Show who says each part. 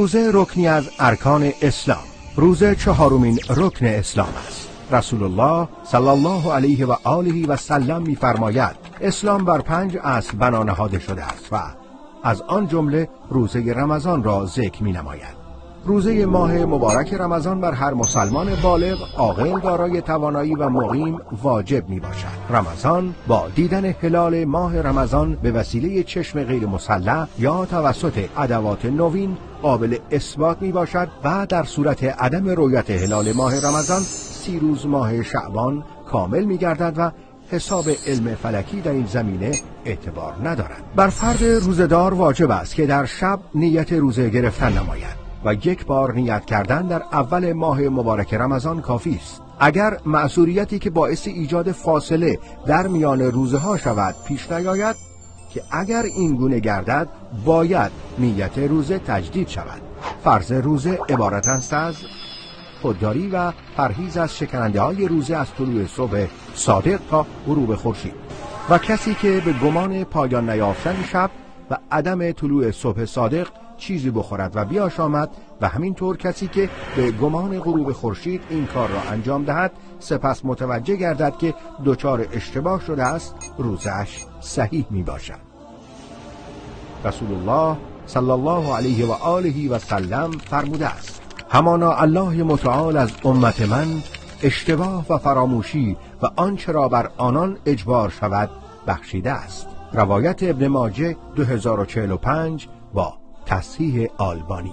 Speaker 1: روزه رکنی از ارکان اسلام. روزه چهارمین رکن اسلام است. رسول الله صلی الله علیه و آله و سلم می‌فرماید اسلام بر 5 اصل بنا نهاده شده است و از آن جمله روزه رمضان را ذکر می‌نماید. روزه ماه مبارک رمضان بر هر مسلمان بالغ، عاقل، دارای توانایی و مقیم واجب می باشد. رمضان با دیدن هلال ماه رمضان به وسیله چشم غیر مسلح یا توسط ادوات نوین قابل اثبات می باشد و در صورت عدم رویت هلال ماه رمضان 30 روز ماه شعبان کامل می گردد و حساب علم فلکی در این زمینه اعتبار ندارد. بر فرد روزه‌دار واجب است که در شب نیت روزه گرفتن نماید و یک بار نیت کردن در اول ماه مبارک رمضان کافی است. اگر معذوریتی که باعث ایجاد فاصله در میان روزه ها شود پیش نیاید، که اگر این گونه گردد باید نیت روزه تجدید شود. فرض روزه عبارت است از خودداری و پرهیز از شکننده های روزه از طلوع صبح صادق تا غروب خورشید، و کسی که به گمان پایان نیافتن شب و عدم طلوع صبح صادق چیزی بخورد و بیاشامد، و همینطور کسی که به گمان غروب خورشید این کار را انجام دهد سپس متوجه گردد که دچار اشتباه شده است، روزش صحیح می باشد. رسول الله صلی الله علیه و آله و سلم فرموده است: همانا الله متعال از امت من اشتباه و فراموشی و آنچه را بر آنان اجبار شود بخشیده است. روایت ابن ماجه 2045 با تصحیح آلبانی.